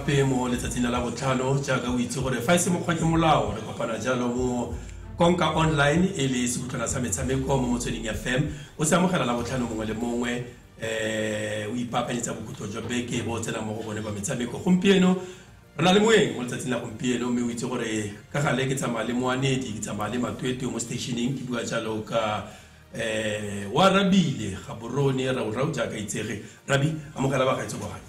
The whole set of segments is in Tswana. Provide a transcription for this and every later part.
Gape mo letsatsing la botlhano, jaaka o itse gore fa e se mokgwa ke molao, re kopana jalo mo Konka Online e le sekutlwana sa metshameko mo Motsweding FM. O se amogela la botlhano mongwe le mongwe, o ipaakanyetsa bokhutlo jwa beke bo tsenang mo go bone ba metshameko. Gompieno re na le moeng mo letsatsing la gompieno, mme o itse gore ka gale ke tsamaya le moanedi, ke tsamaya le matwetwe mo stationeng. Ke bua jalo ka wa Rabile Gaborone Raurau, jaaka itsege. Rabi, amogela bagaetso kwa gae.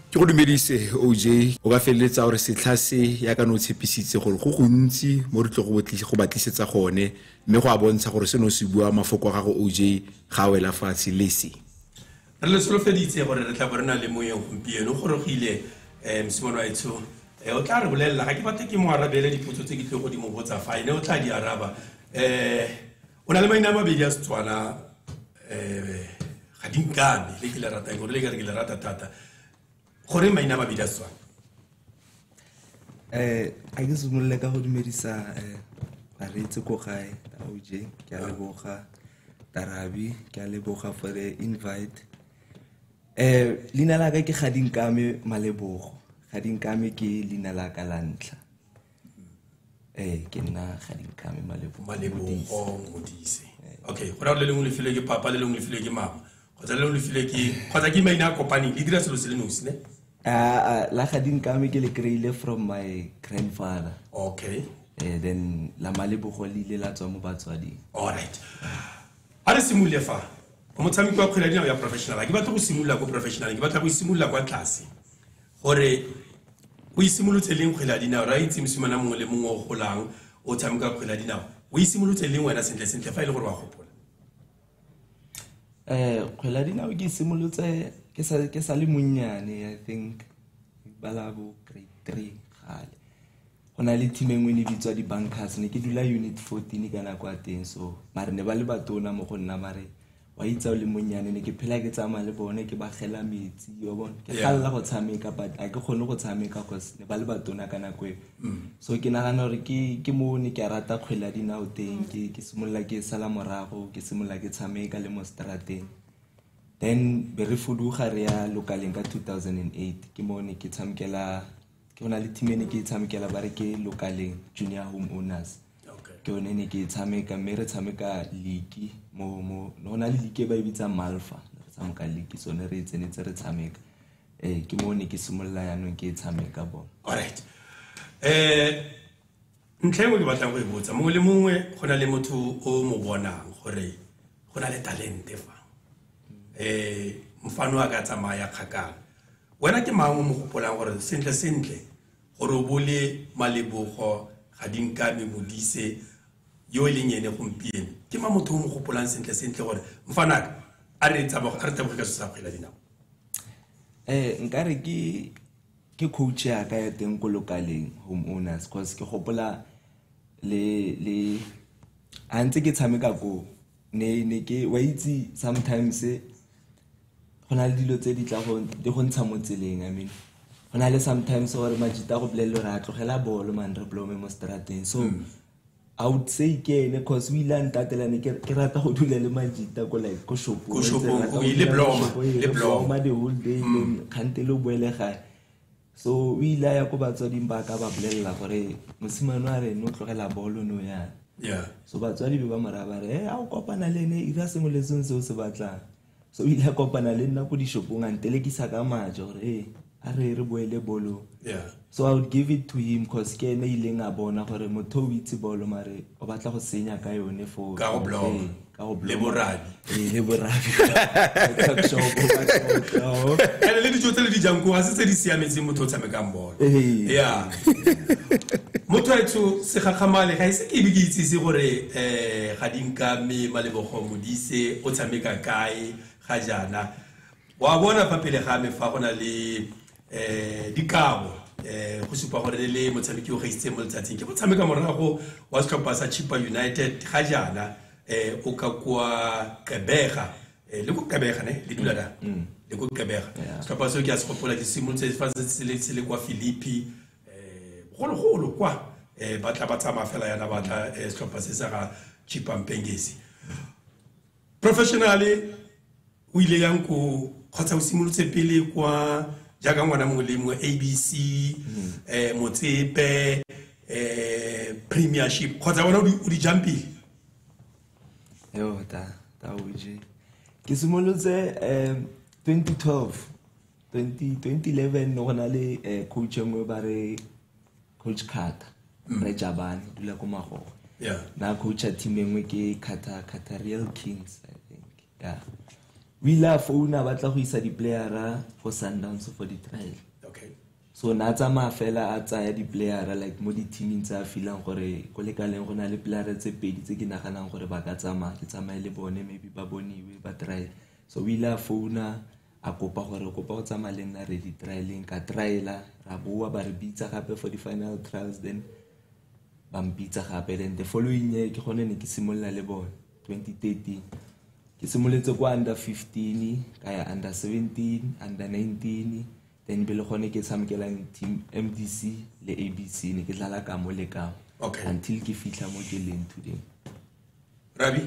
Ke go dumedise, OJ. O ka feleletsa gore setlha se yaka ne o tshepisitse gore go gontsi mo re tlo go batlisetsa gone, mme go a bontsha gore seno se bua mafoko a gago, OJ, ga a wela fatshe le se. Re le solofeditse gore re tla bo re na le moeng gompieno. Gorogile mosimane wa etsho, o tla re bolelela. Ga ke batle ke mo arabele dipotso tse ke tlile go di mo botsa fa ene o tla di araba. O na le maina a mabedi a Setswana, ga di nkame le ke le ratang gore le ka re ke le rata thata. Gore maina a mabedi a Setswana? A ke simolole ka go dumedisa bareetsi ko gae. OJ, ke a leboga. Tarabi, ke a leboga for the invite. Leina la ka ke Gadinkame Malebogo. Gadinkame ke leina la ka la ntlha. Ke nna Gadinkame Malebogo. Malebogo Modise. Okay, go ra le lengwe le filwe ke papa, le lengwe le filwe ke mama, kgotsa le lengwe le filwe ke, kgotsa ke maina a kopaneng le dira selo se le nosi, ne? La Gadinkame ke le kry-ile from my grandfather. Then la Malebogo le ile la tswa mo batswading. All right, a re simolole fa motshameko wa kgwele ya dinao ya professional. Ke batla go simolola ko professional, ke batla go simolola kwa tlase, gore o isimolotse leng kgwele ya dinao. Ra itse mosimana mongwe le mongwe o golang o tshameka kgwele ya dinao. O isimolotse leng wena sentle sentle, fa e le gore wa gopola? Kgwele ya dinao ke simolotse ke sa le monnyane, I think bala bo grade 3 gale. Go na le team e nngwe ne bitswa di-Bankers, ne ke dula unit 14 ka nako ya teng. So mare ne ba le batona mo go nna, mare wa itse o le monnyane, ne ke phela ke tsamaya le bone, ke ba gela metsi, wa bona. Ke galela go tshameka, but a ke kgone go tshameka cause ne ba le batona ka nako eo. So ke nagana gore ke mo ne ke a rata kgwele ya dinao teng, ke simolola ke sala morago, ke simolola ke tshameka le mo strateng. Then be re fuduga re ya lokaleng ka 2008. Ke mo ne ke tshamekela, ke go na le team e ne ke e tshamekela, ba re ke Lokaleng Junior Home Owners. Ke yone ne ke e tshameka, mme re tshameka league mo go na le league e ba e bitsang Malfa. Re tshameka league, so ne re e tsenetse re tshameka. Ke mo ne ke simolola yaanong ke e tshameka bona. Alright, ntlha e nngwe ke batlang go e botsa, mongwe le mongwe go na le motho o mo bonang gore go na le talente fa mfano a ka tsamaya kgakala. Wena ke mang o mo gopolang gore sentle sentle gore o bole Malebogo Gadinkame Modise yo e leng ene gompieno? Ke mang motho o mo gopolang sentle sentle gore mfanaka a re taboge ka se sa kgwele ya dinao? Nka re ke coach ya ka ya teng ko Lokaleng Home Owners, cause ke gopola le ha ntse ke tshameka ko, ne ke wa itse sometimes go na le dilo tse di tla go di go ntsha mo tseleng. I mean, go na le sometimes gore majita go bolelle gore a tlogela bolo man, re blome mo strateng. So I would say ke ene, cause o ile a ntatela. Ne ke rata go dula le majita ko like ko shopong. Ko shopong, Rata go o ile dula ko bloma, shopong, le re bloma. bloma the whole day, then kgante le o boele gae. So o ile a ya ko batswading ba ka, ba bolelela gore mosimane a re no tlogela bolo no yana. So batswadi be ba mo raya ba re, a o kopana le ene, ira sengwe le sengwe se o se batlang. So o ile a kopana le nna ko dishopong, a ntelekisa ka maje gore a re re boele bolong. So I would give it to him, cause ke ene ileng a bona gore motho o itse bolo, mare o batla go senya ka yone for Ka go bloma. Ka go Le bloma. borabi. Le borabi. Tuck shop, o batla go tla, oh. Ene le dijo tse le di jang ko, ga se tse di siametseng motho o tshamekang bolo. Motho wa etsho, segakgamale, ga ise ke be ke itsise gore Gadinkame Malebogo Modise o tshameka kae ga jaana. Wa bona fa pele ga me fa go na le dikabo, go supa gore le motshameki o gaisitseng mo letsatsing ke motshameka morago wa setlhopha sa Chippa United ga jaana, o ka kwa Gqeberha, le ko Gqeberha ne le dula da le ko Gqeberha. Setlhopha seo ke a se gopola, ke simolotse fa se le se le kwa Philippi, bogologolo kwa, ba tla ba tsamaya fela yana, ba tla, setlhopha se sa ga Chippa Mpengesi. Professionally o ile yang ko, kgotsa o simolotse pele kwa Jaaka ngwana mongwe le mongwe, ABC, Motsepe, Premiership, kgotsa wena o di jumpile? Yo, ta OJ. Ke simolotse 2012, 2011 no go na le coach e nngwe ba re Coach Carter, Re Jabane, dula ko Magogo. Na coacha team e nngwe ke Carter Real Kings, I think. Yeah. O ile a founa ba tla go isa di-playera for Sundowns for di-trial. So na tsamaya fela a tsaya di-playera like mo di-teaming tse a feelang gore ko lekaleng go na le playera tse pedi tse ke naganang gore ba ka tsamaya, ke tsamaye le bone, maybe ba boniwe ba try. So o ile a founa a kopa gore kopa go tsamaya le nna re di-trialing, ka triala, ra boa ba re bitsa gape for di-final trials, then ba mpitsa gape. Then the following year ke gone ne ke simolola le bone 2013. Ke simolotse kwa under 15, ka ya under 17, under 19, then be le gone ke tshamekelang team MDC le ABC, ne ke dlala ka mo le ka mo. Until ke fitlha mo ke leng today. Rabi?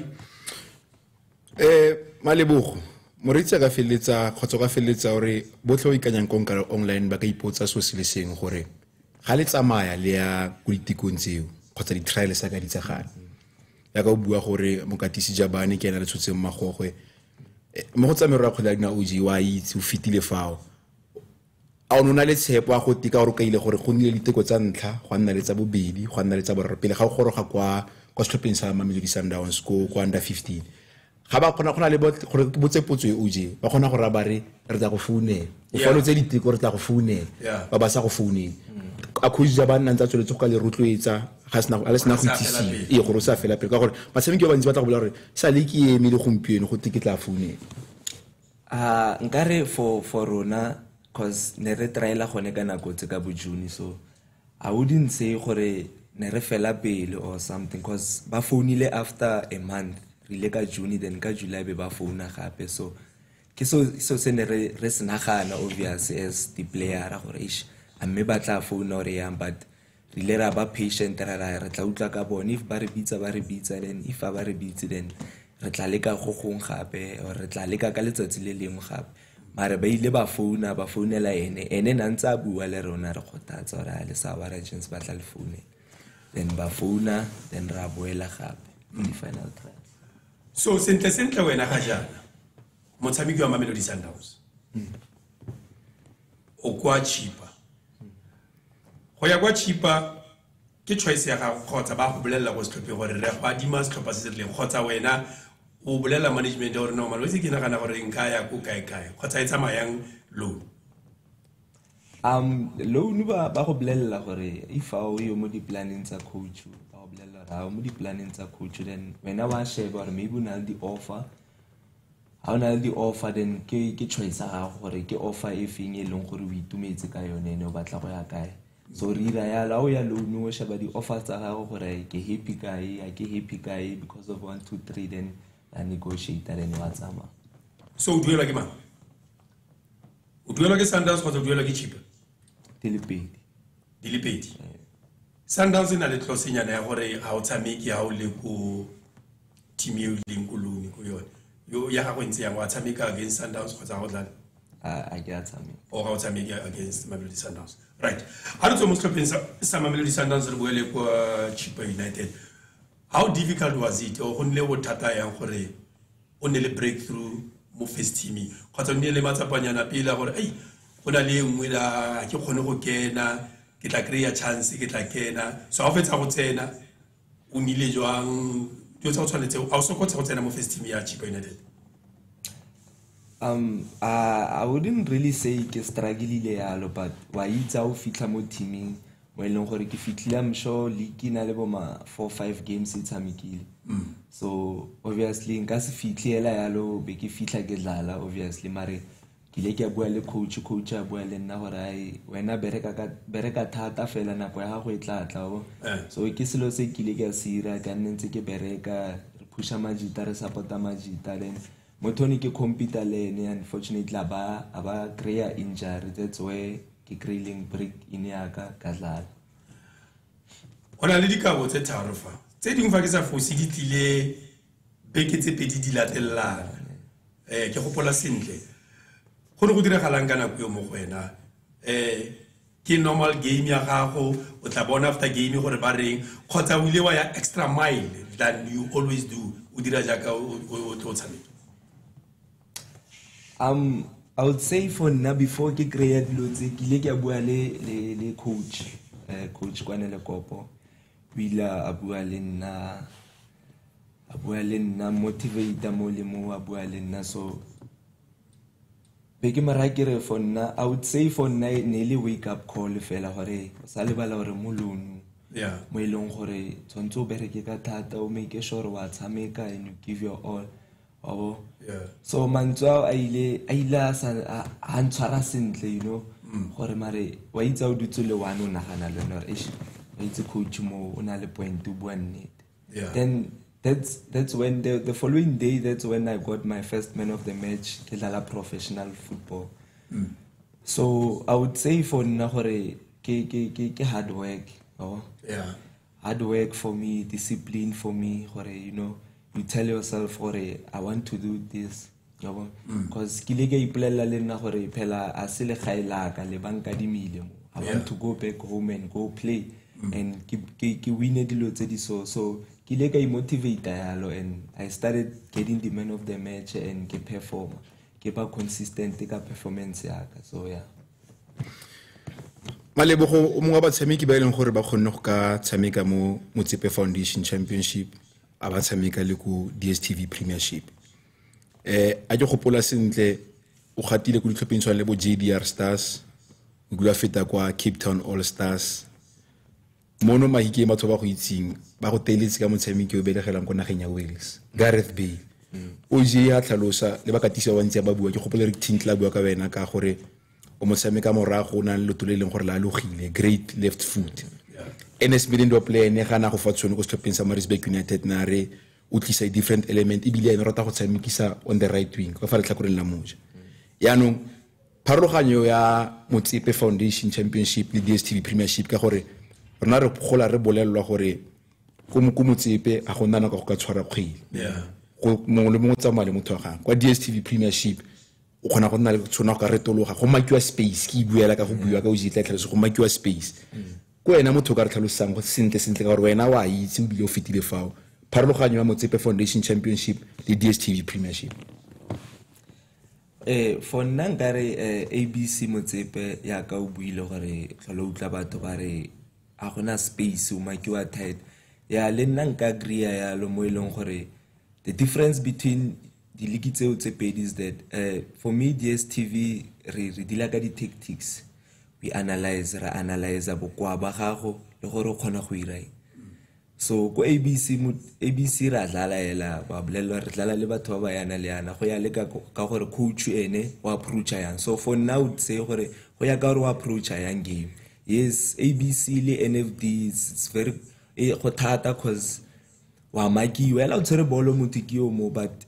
Malebogo, moreetsi a ka feleletsa kgotsa o ka feleletsa gore botlhe o ikanyang Konka Online ba ka ipotsa selo se le sengwe gore ga le tsamaya le ya ko ditekong tseo kgotsa di-trial sa ka di tsagale. Ya ka o bua gore mokatisi Jabane ke ena le tshotseng magogwe. Mo go tsa merero ya kgwele ya dinao OJ wa itse o fetile fao. A o ne o na le tshepo ya go teka gore o kaile gore go nnile diteko tsa ntlha, gwa nna le tsa bobedi, gwa nna le tsa boraro pele ga o goroga kwa setlhopheng sa Mamelodi Sundowns ko under 15. Ga ba kgona go na le gore ke botse potso e OJ, ba kgona go raya ba re, re tla go founela. O falotse diteko, re tla go founela. Ba ba sa go founele. A coach Jabane a ntse a tsweletse go ka le rotloetsa, ga sena, a le sena go Sa fela itsisiwe. pele. Ee, gore o sa fela pele. Ka gore batshameki ba bantsi ba tla go bolela gore sa le ke eme le gompieno go te ke tla founela. Nkare for rona, cause ne re tryela gone ka nako tse ka bo June, so I wouldn't say gore ne re fela pele or something, cause ba founile after a month, re ile ka June, then ka July be ba founa gape. So ke so se ne re se nagana obvious as di player gore eish, a mme ba tla founa or yang, but re ile ra ba patient, ra ra re tla utlwa ka bone, if ba re bitsa ba re bitsa, then if ba re bitse then re tla leka go gong gape, or re tla leka ka letsatsi le lengwe gape. Mare ba ile ba founa, ba founela ene, ene na ntse a bua le rona, re kgothatsa gore a le sa ba re agents ba tla le founela. Then ba founa, then ra boela gape for di final trials. So sentle sentle wena ga jaana motshameki wa Mamelodi Sundowns o kwa Chippa. Go ya kwa Chippa ke choice ya gago kgotsa ba go bolelela go setlhopheng gore re go adima setlhopha se se rileng, kgotsa wena o bolelela management gore no man, o itse ke nagana gore nka ya ko kae kae, kgotsa e tsamayang loan? Loan ba go bolelela gore if o yo mo di-planning tsa coach, ba go bolelela gore ha o mo di-planning tsa coach, then wena wa sheba gore maybe o na le di-offer. Ha o na le di-offer, then ke choice ya gago gore ke offer e feng e leng gore o itumetse ka yone, ene o batla go ya kae. So re ira yalo, ha o ya loan o sheba di-offer tsa gago gore ke happy kae, ha ke happy kae because of 1, 2, 3, then la negotiate, then wa tsamaya. So o duelwa ke mang? O duelwa ke Sundowns kgotsa o duelwa ke Chippa? Di le pedi. Di le pedi. Sundowns e na le clause-nyana ya gore ha o tshameke ha o le ko team e o leng ko loan ko yone. Yo ya gago e ntse yang, wa tshameka against Sundowns kgotsa ha o dlale? A ke a tshameka. O ga o tshameke against Mamelodi Sundowns. Right. Ha re tswe mo setlhopheng sa Mamelodi Sundowns re boele kwa Chippa United. How difficult was it? O go nnile bothata yang gore o nne le breakthrough mo first team-ing? Kgotsa o nnile le matsapanyana pele a gore, ei, go na le e nngwe la, ha ke kgone go kena, ke tla kry-a chance, ke tla kena. So ha o fetsa go tsena, o nnile jwang? Dilo tsa go tshwana le tseo, a o sokotse go tsena mo first team ya Chippa United? I wouldn't really say ke struggle-ile yalo, but wa itse ha o fitlha mo teaming mo e leng gore ke fitlhile, I'm sure league e na le bo ma 4-5 games e tshamekile. So obviously nka se fitlhe hela yalo, be ke fitlha ke dlala obviously, mare ke ile ke a bua le coach, coach a bua le nna gore ai wena bereka thata fela, nako ya gago e tla tla, wa bo. So ke selo se ke ile ke a se ira, ka nne ntse ke bereka, re pusha majita, re support-a majita, then motho ne ke compete le ene, unfortunately a ba kry-a injury, that's where ke kry-ileng break in ya ka, ka dlala. Go na le dikabo tse tharo fa, tse dingwe fa ke sa fose di tlile beke tse pedi di latelelana. Ke gopola sentle. Go ne go diragalang ka nako eo mo go wena? Ke normal game ya gago, o tla bona after game gore ba reng, kgotsa o ile wa ya extra mile than you always do, o dira jaaka o tlo tshameka? I would say for nna, before ke kry-a dilo tse, ke ile ke a bua le coach, coach Kwane Lekopo. O ile a bua le nna, a bua le nna, motivate mo le mo, a bua le nna. So be ke mara ke re for nna, I would say for nna e ne le wake up call fela, gore o sa lebala gore mo loan mo e leng gore tshwanetse o bereke ka thata, o make sure wa tshameka and you give your all, wa bo. So mantswe ao a ile a sa a ntshwara sentle, gore mare wa itse o dutse le one, o nagana le wena gore eish, wa itse coach mo o na le point, o bua nnete. Then that's when the following day, that's when I got my first man of the match, ke dlala professional football. So I would say for nna gore ke hard work, oh. Hard work for me, discipline for me, gore you tell yourself gore I want to do this, yabo, because ke ile ka ipolelela le nna gore phela a se legae la ka le ba nkadimile mo, I want to go back home and go play and ke wine dilo tse di so. So ke ile ka imotivate yalo, and I started getting the man of the match and ke perform, ke ba consistent ka performance ya ka. So yeah. Malebogo, o mongwe wa batshameki ba e leng gore ba kgonne go ka tshameka mo Motsepe Foundation Championship, a ba tshameka le ko DStv Premiership. A ke gopola sentle, o gatile ko ditlhopheng tshwana le bo JDR Stars, o kile wa feta kwa Cape Town All Stars. Mono Mahikeng batho ba go itseng ba go teeletse ka motshameki o belegelang ko nageng ya Wales, Gareth Bale. O je a tlhalosa le bakatisi ba bantsi ba bua, ke gopola Rick Tinkler bua ka wena ka gore o motshameka morago o nang le leoto le e leng gore la alogile, great left foot. Ernst Middendorp le ene ga na go fa tšhono ko setlhopheng sa Maritzburg United, na re o tlisa a different element, ebile ene o rata go tshamekisa on the right wing, ka fa letlhakoreng la moja. Yaanong pharologanyo ya Motsepe Foundation Championship le DStv Premiership, ka gore rona re gola re bolelelwa gore ko Motsepe ga go nna nako go ka tshwara kgwele, go mongwe le mongwe o tsamaya le motho wa gagwe. Kwa DStv Premiership o kgona go nna le tšhono ya go ka retologa, go makiwa space. Ke e buela ka go bua ka o tla tlhalosa go makiwa space. Ko wena motho o ka re tlhalosang go sentle sentle, ka gore wena wa itse ebile o fetile fao, pharologanyo ya Motsepe Foundation Championship le DStv Premiership? For nna nkare ABC Motsepe, ya ka o buile gore tlhole utlwa batho ba re a gona space, o makiwa tight. Ya, le nna nka agree yalo, mo e leng gore the difference between di-league tseo tse pedi is that for me DStv re deala ka di-tactics, we analyze, re analyze bokoa ba gago le gore o kgona go ira eng. So ko ABC, ABC ra dlala hela, ba bolelelwa re dlala le batho ba ba yana le yana, go ya le ka gore coach ene o approacha yang. So for now would say gore go ya ka gore o approacha yang game. Yes, ABC le NFD it's very go thata cause wa makiwa hela o tshwere bolo, motho ke yo mo. But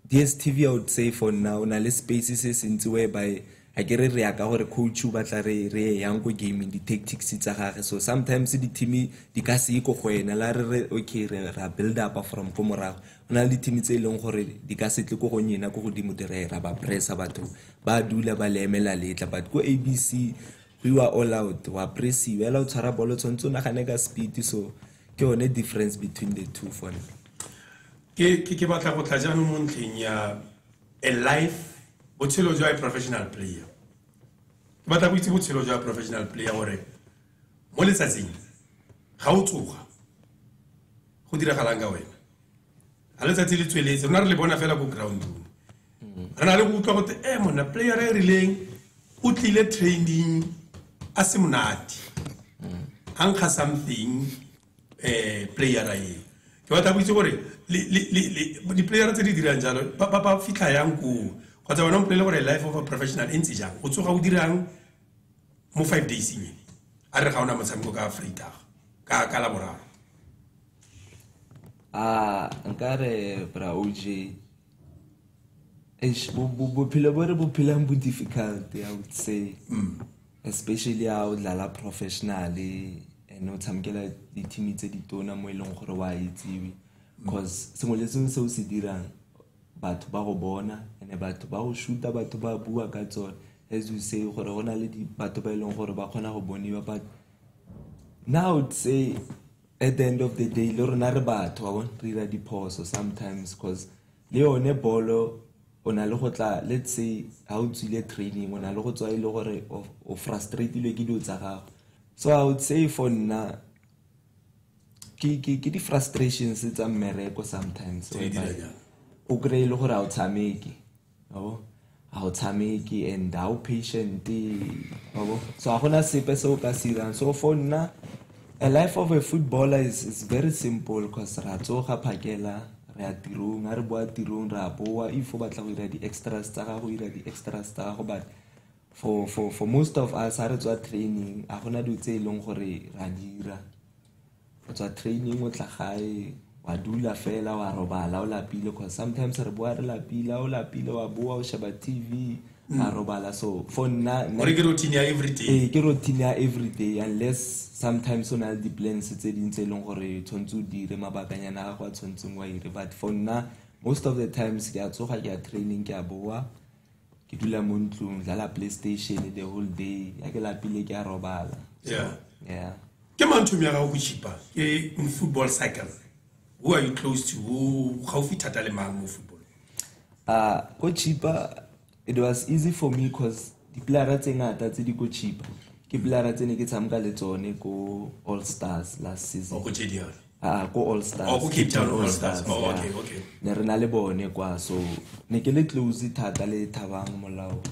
DStv, I would say for now, na le space se sentsi whereby a ke re ya ka gore coach o batla re ye yang ko gaming, di-tactics tsa gage. So sometimes di-team di ka se ye ko go ena la re okay, re ra build up from ko morago. Go na le di-team tse e leng gore di ka se tle ko go nyena ko godimo, di re ra ba pressa, batho ba dula ba le emela letla. But ko ABC go iwa all out, wa pressiwa hela o tshwara bolo, tshwanetse o nagane ka speed. So ke yone difference between the two for nna. Ke batla go tla jaanong mo ntlheng ya a life, botshelo jwa a professional player. Ke batla go itse botshelo jwa professional player, gore mo letsatsing ga o tsoga go diragalang ka wena ga letsatsi le tsweletse. Rona re le bona fela ko groundong, re na le go utlwa gote e monna player e rileng o tlile training a se monate, a nkga something. Player e ke batla go itse gore di-player tse di dirang jalo ba fitlha yang koo, kgotsa wena o mpolele gore life of a professional e ntse jang, o tsoga o dirang mo 5 days eng, a re ga ona motshameko ka Vrydag, ka Laboraro? Ah, nkare bra OJ, eish, bophelo bo re bo phelang bo difficult, I would say. Especially ha o dlala professionally and o tshamekela di-team tse di tona mo e leng gore wa itsiwe, cause sengwe le sengwe se o se dirang batho ba go bona, and batho ba go shoota, batho ba bua ka tsone. As you say gore go na le batho ba e leng gore ba kgona go boniwa, but now I would say at the end of the day le rona re batho, wa bona, re dira diphoso sometimes, cause le yone bolo o na le go tla, let's say ha o tswile training, o na le go tswa e le gore o frustratilwe ke dilo tsa gago. So I would say for nna ke di-frustrations tsa mmereko sometimes, o kry-e le gore ha o tshameke, ha o tshameke and ha o patient, so ha gona sepe se o ka se dirang. So for nna a life of a footballer is very simple, because ra tsoga phakela, re ya tirong, ha re boa tirong ra boa. If o batla go dira di-extras tsa gago, o dira di-extras tsa gago, but for most of us ha re tswa training ha gona dilo tse e leng gore ra dira. O tswa training, o tla gae, wa dula fela, wa robala, o lapile, because sometimes re boa re lapile, o lapile, wa boa o sheba TV, wa robala. So for nna gore ke routine ya everyday. Ke routine ya everyday, unless sometimes o na le di-plans tse ding tse e leng gore tshwanetse o dire mabakanyana a gago a tshwanetseng wa ire. But for nna most of the times ke a tsoga, ke ya training, ke a boa, ke dula mo ntlong, dlala PlayStation the whole day, ya ke lapile ke a robala. Yeah. Ke mang thomi ya gago go Chippa? Ke football cycle. Who are you close to? Who gaufi thata le mang mo football? Ko Chippa it was easy for me because di-playera tse ngata tse di ko Chippa ke playera tse ne ke tshameka le tsone ko All Stars last season. Ko JDR. Ko All Stars. Oh, ko Cape Town All Stars. Oh, okay. Ne re na le bone kwa, so ne ke le close thata le Thabang Molao,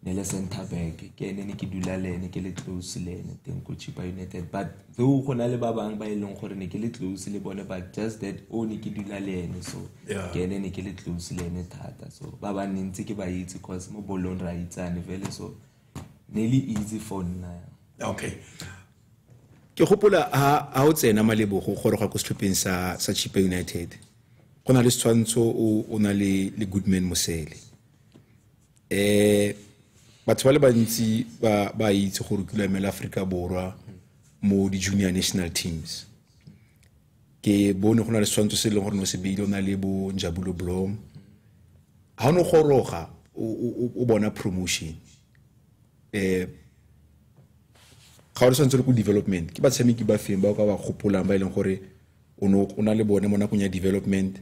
ne le center back, ke ene ne ke dula le ene, ke le close le ene teng ko Chippa United. But though go na le ba bang ba e leng gore ne ke le close le bone, but just that o ne ke dula le ene, so ke ene ne ke le close le ene thata. So ba ba ntse ke ba itse cause mo bolong ra itsane vele, so ne le easy for nna. Okay. Ke gopola ha o tsena Malebogo goroga ko setlhopheng sa Chippa United, go na le setshwantsho o na le Goodman Mosele. Batho ba le bantsi ba itse gore ke emela Afrika Borwa mo di junior national teams. Ke bone go na le setshwantsho se leng gore no se beile o na le bo Njabulo Blom. Ha o no goroga o bona promotion. Ga o santse le ko development, ke batshameki ba feng ba o ka ba gopolang ba e leng gore o na le bone mo nakong ya development,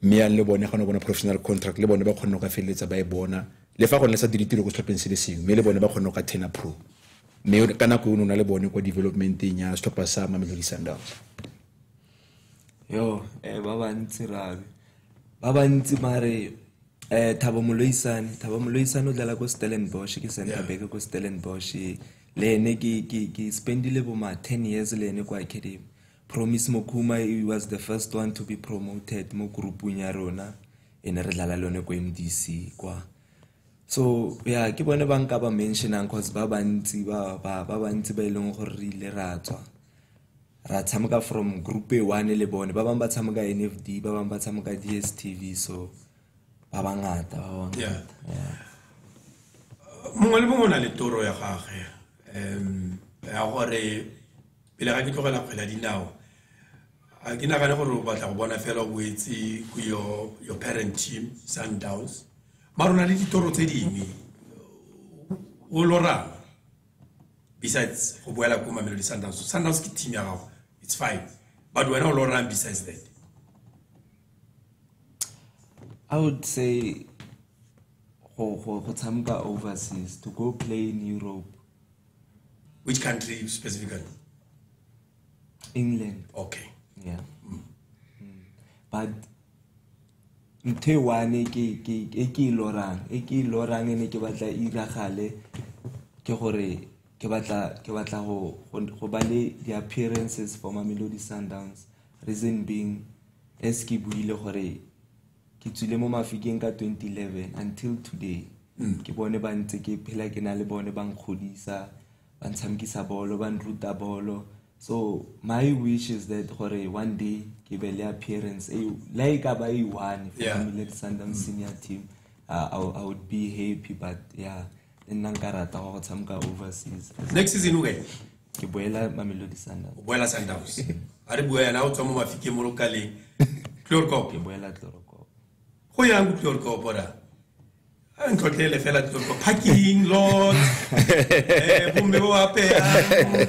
mme yang le bone ga o bona professional contract le bone ba kgonne go ka feleletsa ba e bona, le fa gone le sa dire tiro ko setlhopheng se le sengwe, mme le bone ba kgonne go ka turna pro, mme ka nako eno o na le bone kwa developmenteng ya setlhopha sa Mamelodi Sundowns. Yo, ba bantsi rabe, ba bantsi mare Thabo Moloisane o dlala ko Stellenbosch, ke center back ko Stellenbosch. Le ene ke spendile bo ma 10 years le ene kwa academy. Promise Mokuma, he was the first one to be promoted mo groupung ya rona, ene re dlala le yone ko MDC kwa. So yeah, ke bone ba nka ba mentionang cause ba bantsi ba bantsi ba e leng gore re ile ra tswa ra tshameka from group A1 le bone, ba bang ba tshameka NFD, ba bang ba tshameka DStv, so ba bangata ba bangata. Mongwe le mongwe o na le toro ya gagwe, ya gore pele ga ke tlogela kgwele ya dinao, a ke nagane gore o batla go bona fela o boetse ko your parent team Sundowns, mara o na le ditoro tse dingwe o lorang besides go boela ko Mamelodi Sundowns. Sundowns ke team ya gago, it's fine, but wena o lorang besides that? I would say go tshameka overseas, to go play in Europe. Which country specifically? England. Okay. Yeah. But ntho one ke ke lorang ene ke batla iragale ke gore ke batla go ba le the appearances for Mamelodi Sundowns. Reason being, as ke buile gore ke tswile mo Mafikeng ka 2011 until today, ke bone ba ntse ke phela ke na le bone ba nkgodisa, ba ntshamekisa bolo, ba nruta bolo. So my wish is that gore one day ke be le appearance like ba e one for Mamelodi Sundowns senior team, I would be happy. But yeah, nna nka rata go tshameka overseas. Next season okay, ke boela Mamelodi Sundowns. O boela Sundowns. A re bua yana o tswa mo Mafikeng mo lokaleng. Chloorkop. Ke boela Chloorkop. Go yang go Chloorkop ora? Ntlotlele fela parking lot, bomme ba apeang,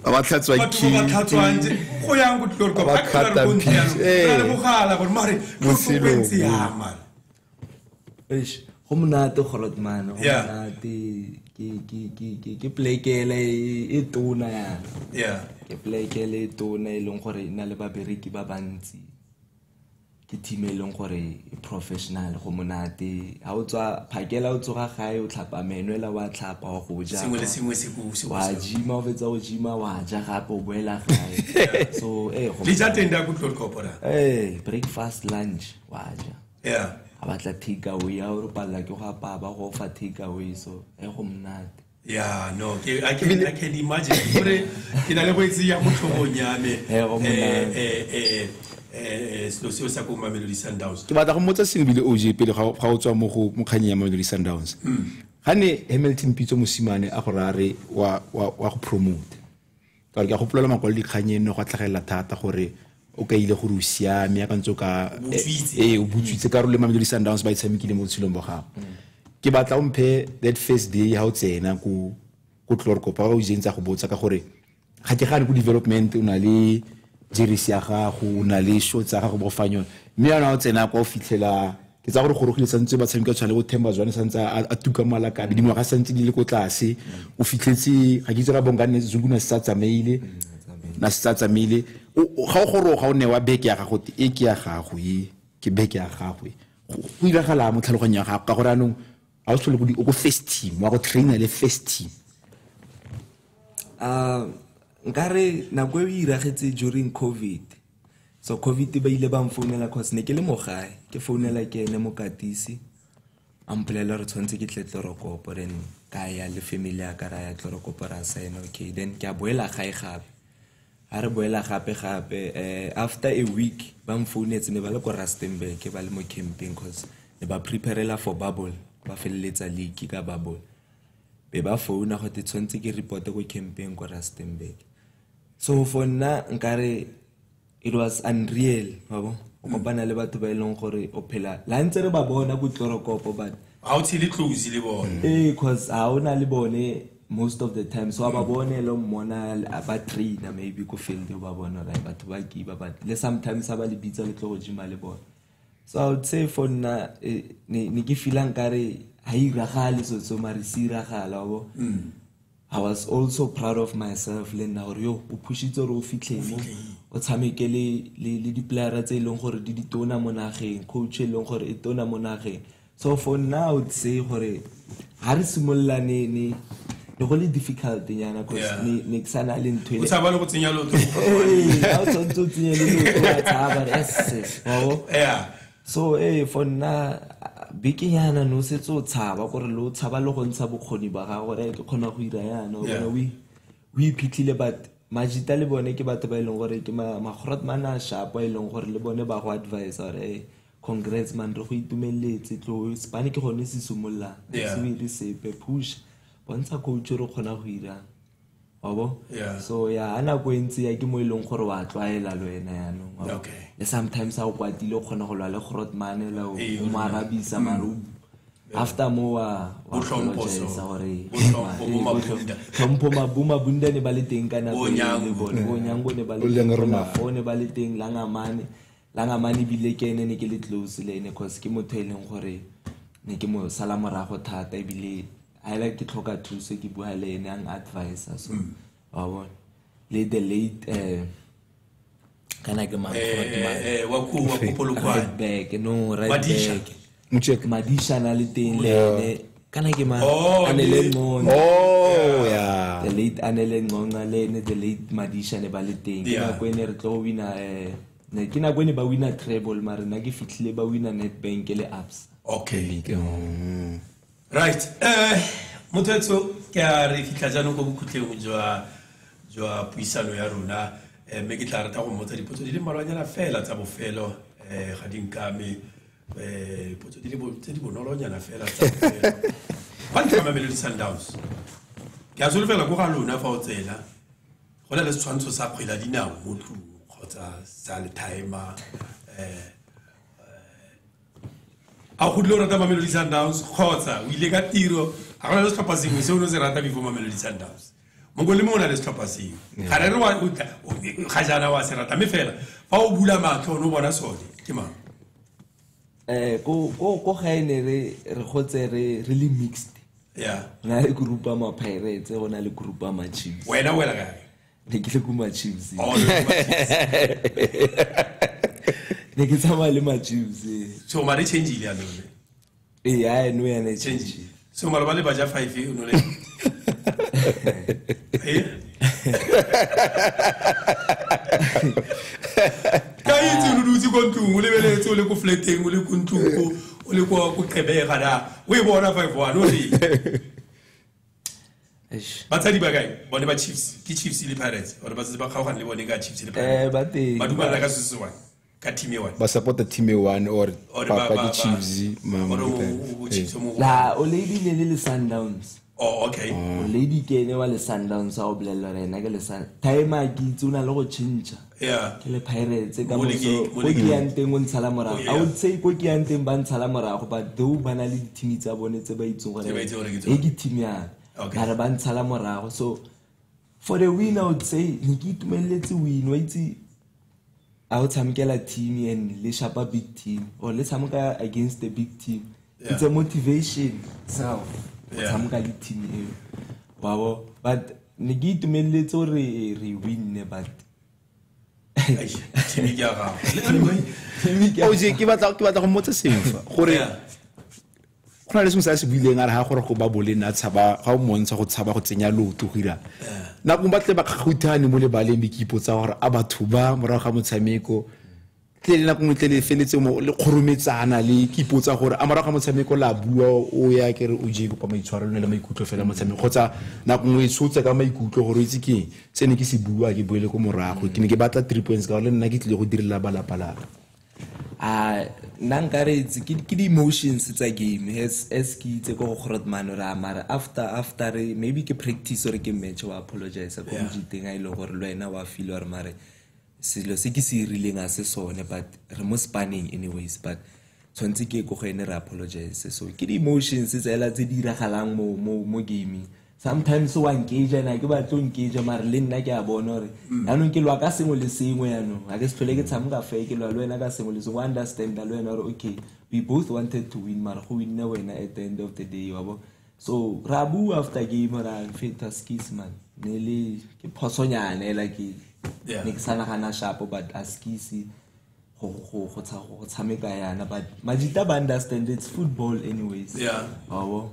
ba ba tlhatswang batho ba ba tlhatswang go yang ko Chloorkop, Ba a ke tla re ko ntlo jaanong, re na le mogala gore mare Chloorkop e ntse yang, man? Eish, go monate Grootman, go monate. Ke plekele e tona yana. Ke plekele e tona e leng gore e na le babereki ba bantsi. Ke team e leng gore e professional, go monate. Ha o tswa phakela, o tsoga gae, o tlhapa meno, ela wa tlhapa, wa go ja. Sengwe le sengwe se go, se go Wa se. gym-a, o fetsa go gym-a, wa ja gape, o boela gae. So, go Le ja teng da ko Chloorkop ora? Breakfast, lunch, wa ja. Ha batla take away, ha o re palla ke go apaya, ba go fa take away, so, go monate. Yeah, no, ke, I can imagine. Gore ke na le go itse ya mo tlhogong ya me. Go monate. Selo seo sa ko Mamelodi Sundowns. Ke batla go mmotsa sengwe ebile OJ pele ga o tswa mo go mo kganyeng ya Mamelodi Sundowns. Ga ne Hamilton Pitso Mosimane a go raya re wa go promote. Ka gore ke a gopola makwalo dikgang eno go a tlhagelela thata gore o kaile gore o siame, ya ka ntse o ka, O butswitse. o butswitse karolo le Mamelodi Sundowns ba e tshamekile mo botshelong ba gago. Ke batla o mphe that first day ha o tsena ko Chloorkop, ga o ntse a go botsa ka gore ga ke gane ko development o na le jersey ya gago, o na le shorts tsa gago bo fang yone. Mme yana o tsena kwa o fitlhela, ke tsa gore gorogile santse ba tshameka tshwana le bo Themba Zwane santse a tuka malakabe, dingwaga santse di le ko tlase. O fitlhetse, ga ke itse ra Bongani Zungu na se sa tsamaile, na se sa tsamaile. Ga o goroga o newa beke ya gago, e ke ya gago e, ke beke ya gago e. Go iragala mo tlhaloganyong ya gago ka gore anong ga o tlhole o ko first team, wa go trainer le first team. Nkare nako e iragetse during COVID. So COVID ba ile ba mfounela cause ne ke le mo gae, ke founela ke ene mokatisi. A mpolelela re tshwanetse ke tle Chloorkop, then ka ya le family ya ka ra ya Chloorkop ra sign, okay. Then ke a boela gae gape. Ha re boela gape gape, after a week ba mfounetse, ne ba le ko Rustenburg, ba le mo camping cause ne ba preparela for bubble, ba feleletsa league ka bubble. Be ba founa gote tshwanetse ke report ko camping ko Rustenburg. So for nna nkare it was unreal, wa bo? O kopana le batho ba e leng gore o phela la ntse re ba bona ko Chloorkop, but ha o tshele close le bone. Cause ha ona le bone most of the time, so ba bone le mmona ba trainer maybe ko field ba bona right, batho ba kiba, but le sometimes ba le bitsa le tlo go gym le bone. So I would say for nna, ne ke feela nkare ha iragale so so mare se iragala, wa bo? I was also proud of myself le nna gore yo o pushitse gore o fitlhe mo, o tshameke le di-player tse e leng gore di ditona mo nageng, coach e leng gore e tona mo nageng. So for now I would say gore ha re simolola ne go le difficult nyana cause ne ke sa na le ntho e O tshaba le go tsenya leoto. Ee, ha o tshwanetse o tsenye le leoto, wa tshaba, re, yes, yes, wa bo? So, for nna, bekenyana no setse o tshaba, gore le o tshaba le go ntsha bokgoni ba gago, gore ke kgona go ira yana, o bona o iphitlhile, but majita le bone ke batho ba e leng gore ke ma-grootman a sharp a e leng gore le bone ba go advise gore, congrats man, re go itumeletse, tlo spane ke gone se simololang, se dire sepe, push, bontsha coach re kgona go irang, wa bo? So ya, ha nako e ntse ya ke mo e leng gore wa tlwaela le wena yaanong, wa bo? Le sometimes ha o kwatile o kgona go lwa le Grootman le o mo arabisa, mare o after mo wa Bo hlompho apologize so. gore Bo hlompho, bo Mabunda. Hlompho bo Mabunda ne ba le teng ka nako Bo eo le Nyango. bone, bo Nyango ne ba le Bo teng, Nyango bo Roma. Lafo ne ba le teng, Langamane. Langamane ebile ke ene ne ke le close le ene cause ke motho e leng gore ne ke mo sala morago thata, ebile ha ele ke tlhoka thuso ke bua le ene, a n-advise-a, so, wa bona. Le the late, kana ke mang? Grootman. Wa ko, wa ko Polokwane. Right back, no, right Madisha. back. Motjeka. Madisha na le teng le ene. Kana ke mang? Oh, Anele le- Ngqonqa. Oh, yeah. The late Anele Ngqonqa le ene, the late Madisha ne ba le teng. Ke nako e ne re tlo wina, ne, ke nako e ne ba wina treble, mare nna ke fitlhile ba wina Nedbank le Absa. Okay. Oh. Right. Motho etsho, ke a re fitlha jaanong ko bokhutleng jwa puisano ya rona. Mme ke tla rata go mmotsa dipotso di le mmalwanyana fela tsa bofelo, ga di nkame, dipotso di le tse di bonolonyana fela tsa bofelo. Kwa ntle ga Mamelodi Sundowns, ke a solofela ko ga lona fa o tsena, go na le setshwantsho sa kgwele ya dinao mo tlung kgotsa sa lethema, A go dile o rata Mamelodi Sundowns kgotsa o ile ka tiro, ga gona le setlhopha sengwe se o ne o se rata before Mamelodi Sundowns. Mongwe le mongwe o na le setlhopha seo. Ga re re ga jaana wa se rata, mme fela fa o bula matlho o ne o bona sone ke mang? Ko gae ne re gotse re le mixed. Yeah. Go na le group ya ma Pirates, go na le group ya ma Chiefs. Wena o wela kae? Ne ke le ko ma Chiefs. Oh, le ko ma Chiefs. Ne ke tsamaya le ma Chiefs. So mare change ile ya lone. Ee, ae, no yana e Change. change. So mara ba le ba ja 5 o no le. Eh? Ka itse o dutse ko ntlong, o lebeletse o le ko flateng, o le ko ntlong ko, o le ko Gqeberha da. O e bona 5-1, o re. Eish. Batsadi ba kae? Bone ba Chiefs, ke Chiefs le Pirates, or ba setse ba kgaogane le bone ka Chiefs le Pirates. Ba teng. Ba dumela ka se se one, ka team e one. Ba support team e one or Or papa ba ke Chiefs, mama or ke o Pirates. o Chiefs o mo. La, o lady le le Sundowns. Oh, okay. O lady ke ene wa le Sundowns a o bolella hore ena ke le Sun. Time a ke itse o na le go change. Yeah. Ke le Pirates ka Mo le moso, ke- mo ko le ke ke- yang teng o ntshala morago. Oh, I yeah. would say ko ke yang teng ba ntshala morago, but though ba na le di-team tsa bone tse ba itseng gore Tse ba itseng gore ke e tsone. ke team ya me. Okay. Mara ba ntshala morago. So for the win I would say ne ke itumeletse win, wa itse a o tshamekela team and le shapa big team or le tshameka against the big team. Yeah. It's a motivation self. O Yeah. tshameka le team eo. Wa bo? But ne ke itumeletse gore re winne, but Eish, team ke ya gago. Anyway, Team ke ya OJ, ke batla go mmotsa sengwe fa, gore Yeah. go na le sengwe se a se buileng a re ga gore go ba bole nna tshaba, ga o mmontsha go tshaba go tsenya leoto go ira. Nako ba tle ba kgakgauthane mo lebaleng be ke ipotsa gore a batho ba morago ga motshameko tle le nako nngwe tle le feletse mo le kgorometsana le ke ipotsa gore a morago ga motshameko la bua o ya ke re o je kopa maitshwaro le le maikutlo fela motshameko kgotsa nako nngwe e tshotse ka maikutlo gore o itse ke eng se ne ke se bua ke boele ko morago ke ne ke batla 3 points ka gore le nna ke tlile go direla ba lapa la ka. A nna nkare ke di-emotions tsa game as ke itse ko go Grootman gore a mara after re, maybe ke practice or ke match wa apologize ko Yeah. mojiteng a e leng gore le wena wa feel gore mare selo se ke se irileng a se sone, but re mo spanning anyways, but tshwanetse ke ko go ene re apologize. So ke di-emotions tsela tse di diragalang mo gaming. Sometimes wa engage na ke batlo engage mare le nna ke a bona gore yaanong ke lwa ka sengwe le sengwe yaanong ga ke se tlhole ke tshameka fair, ke lwa le wena ka sengwe le sengwe, wa understand le wena gore okay we both wanted to win mare go winne wena at the end of the day, wa bo. So ra bua after game ra feta skis man ne le ke phosonyana ela ke Yeah. ne ke sa nagana sharp but a skis go tshameka yana, but majita ba understand it's football anyways. Yeah. Wa bo?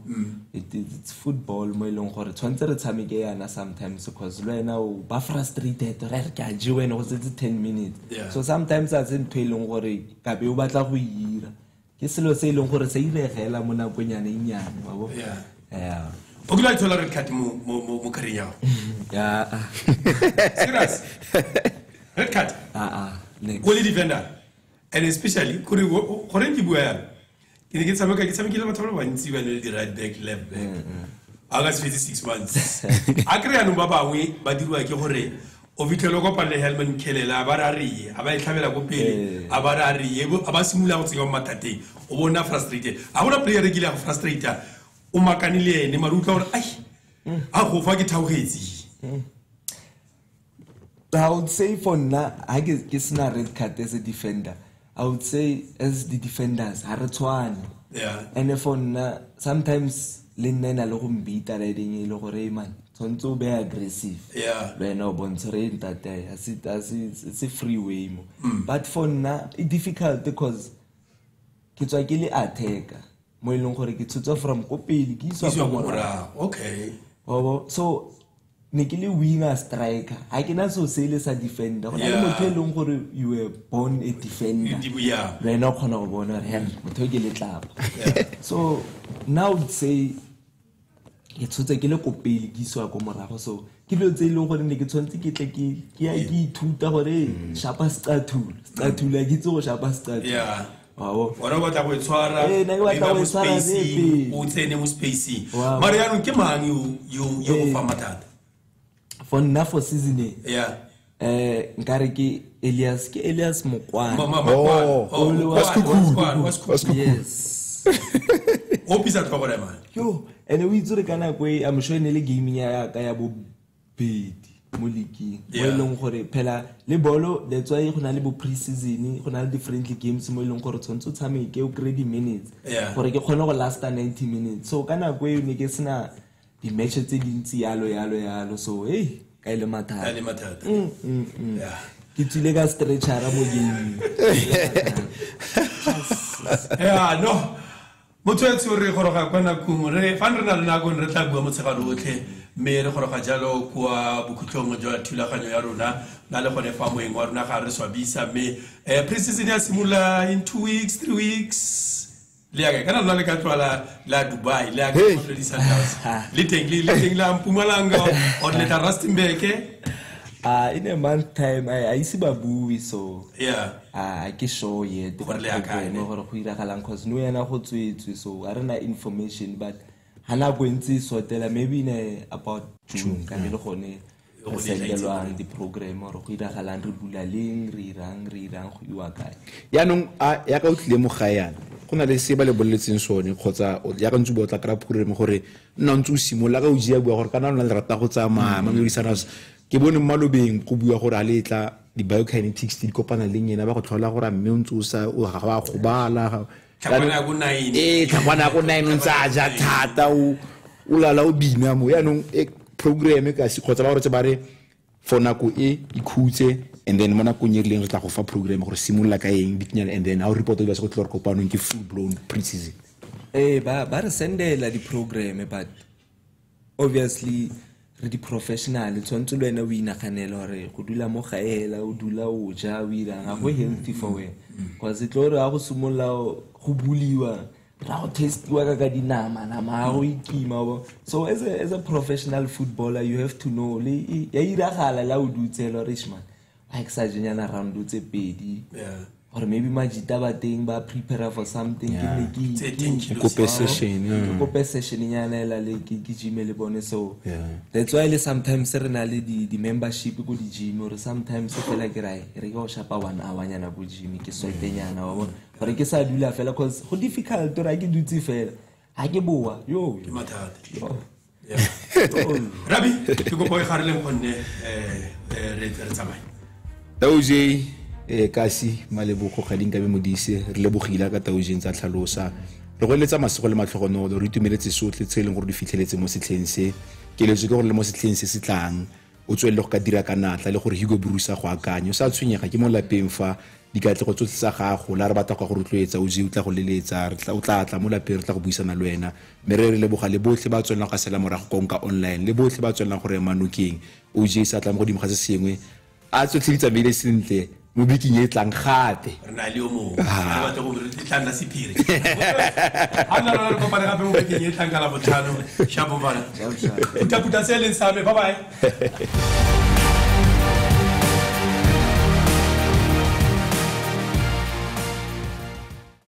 It's football mo e leng gore tshwanetse re tshameke yana sometimes because le wena o ba frustrated re re ke a jewa ene go setse 10 minutes. Yeah. So sometimes a se ntho e leng gore ka be o batla go e ira. Ke selo se e leng gore se iregela mo nakong nyane e nnyane, wa bo? Yeah. Yeah. O kile wa thola red card mo career ya gago? Yeah. Serious? Red card? Ah, ah. Next. O le defender. And especially, gore ke bua yalo, ke ne ke tshameka, ke tshamekile batho ba le bantsi ba ne le di-right back, left back. A ka se fetse 6 months. A kry yanong ba bangwe ba dirwa ke gore o fitlhele o kopane le Helman Mkhalele, a ba re a re ye, a ba e tlhabela ko pele, a ba re a re ye, a ba simolola go tsenya mo mathateng, o bona frustrated. Ha gona player e kile ya go frustrate-a, o makane le ene, mare o utlwa gore, ai, a go fa ke theogetse. I would say for nna, ha ke sena red card as a defender, I would say as the defenders, ha re tshwane. Yeah. And for nna, sometimes le nna e na le go mbita riding e le gore, hey man, tshwanetse o be aggressive. Yeah. Le wena o bontshe gore, hey, ntate, ha se, it's a free way mo. But for nna, e difficult because ke tswa ke le attacker, mo e leng gore ke tshotswa from ko pele, ke iswa Iswa ko ko morago. morago. Okay. Wa bo? So ne ke le winger striker, ha ke na so se le sa defender. Go na le Yeah. motho e leng gore you were born a defender. Yeah. Le wena o kgona go bona gore, hey, motho o ke letlapa. Yeah. So now I would say ke tshotse ke le ko pele, ke isiwa ko morago. So ke dilo tse e leng gore ne ke tshwanetse ke tle ke ya ke ithuta gore shapa secathulo. Secathulo, ha ke itse go shapa secathulo. Yeah. Wa bo? Wena o batla go e tshwara, Ee, nna ke batla maybe go mo e tshwara spacing, pele. o tsene mo spacing. Wa bo. Mare yaanong ke mang yo go Ee. fa mathata? For nna for season e. Yeah. Nkare ke Elias, ke Elias Mokwana. Mokwana. Oh, Oh, Wa Mokwana, Sekhukhune. Mokwana, wa Sekhukhune. Wa Sekhukhune. Yes. Opisa tlhogo re man. Yo, ene o itse re ka nako e I'm sure ne le gaming ya ka ya bobedi mo league. Mo e leng gore phela le bolo that's why go na le bo pre-season, go na le different games mo e leng gore tshwanetse o tshameke o kry di minutes gore ke kgone go lasta 90 minutes. So ka nako e ne ke sena di-match tse dintsi yalo yalo yalo, so hey ka ile mathata. Ka ile mathata. Yeah. Ke tswile ka stretchera mo game. Yeah, no. Motho etsho re goroga kwa nakong re fa re na le nako re tla bua motshegare otlhe mme re goroga jalo kwa bokhutlong jwa thulaganyo ya rona na le gone fa moeng wa rona ga re swabisa mme pre-season ya simolola in 2 weeks 3 weeks le ya kana lona le ka tlwala la Dubai le ya ka Mamelodi Sundowns le teng le teng la Mpumalanga or le tla Rustenburg. In a month time I ise ba bue, so yeah ke sure yet gore le ya kae ne gore go iragalang cause no yana go tswetswe, so a re na information but ha nako e ntse e sotela maybe in about June ka le gone re sendelwang di-program gore go iragalang re bula leng re irang go iwa kae. Yaanong ya ka o tlile mo gae yana go na le se ba le boleletseng sone kgotsa ya ka ntse o tla kry-a program gore nna ntse o simolola ka o jea bua gore kana lona le rata go tsamaya Mamelodi Sundowns. Ke bone mo malobeng go bua gore a le tla di-biokinetics di kopana le ena ba go tlhola gore mme o ntse o sa o ga wa gobala tlhakwana ya go 9 tlhakwana ya go 9 o ntse a ja thata o lala o bina mo. Yaanong program ka se kgotsa ba gore tse ba re for nako e ikhutse and then mo nakong e rileng re tla go fa program gore simolola ka eng bikinyana and then ha o report ba se go tlhola gore kopanong ke full blown pre-season. Ba re sendela di-program but obviously re di-professional tshwanetse le wena o inaganele gore go dula mo gaela o dula o ja o irang ga go healthy for wena cause e tlo re ga go simolola go buliwa ra go testiwa ka dinama nama ga go ikima. So as a professional footballer you have to know le ya iragala la o dutse lo Richman a ke sa jenyana round tse pedi or maybe majita ba teng ba prepare for something ke ne ke kope session ke kope session nyana ela le ke gym le bone. So that's why le sometimes re na le di membership ko di gym or sometimes fela ke re ke go shapa 1 hour nyana ko gym ke sweat nyana wa bona gore ke sa dula fela cause go difficult ra ke dutse fela ha ke boa yo ke mathata. Rabi ke kopo e gare le gonne re tsamaye Tauje kasi malebogo ga di nkabe Modise re lebogile ka Taujeng tsa tlhalosa re go eletsa masego le matlhogonolo re itumeletse sotlhe tse e leng gore di fitlheletse mo setlheng se keletso ke gore le mo setlheng se se tlang o tswelele go ka dira ka natla le gore Hugo Broos go akanye o sa tshwenyega ke mo lapeng fa dikatlego tsotlhe tsa gago la re batla go go rotloetsa o je o tla go leletsa o tla tla mo lapeng re tla go buisana le wena mme re leboga le botlhe ba tswelelang go sela morago konka online le botlhe ba tswelelang gore manokeng o je sa tla mo godimo ga se sengwe a tsotlhe di tsamaile sentle mo bekeng e tlang gape re na le yo mongwe re batla go re tla nna sephiri ha nna re kopane gape mo bekeng e tlang ka la botlhano. Shapo bana. Puta puta se leng sa me. Bye bye.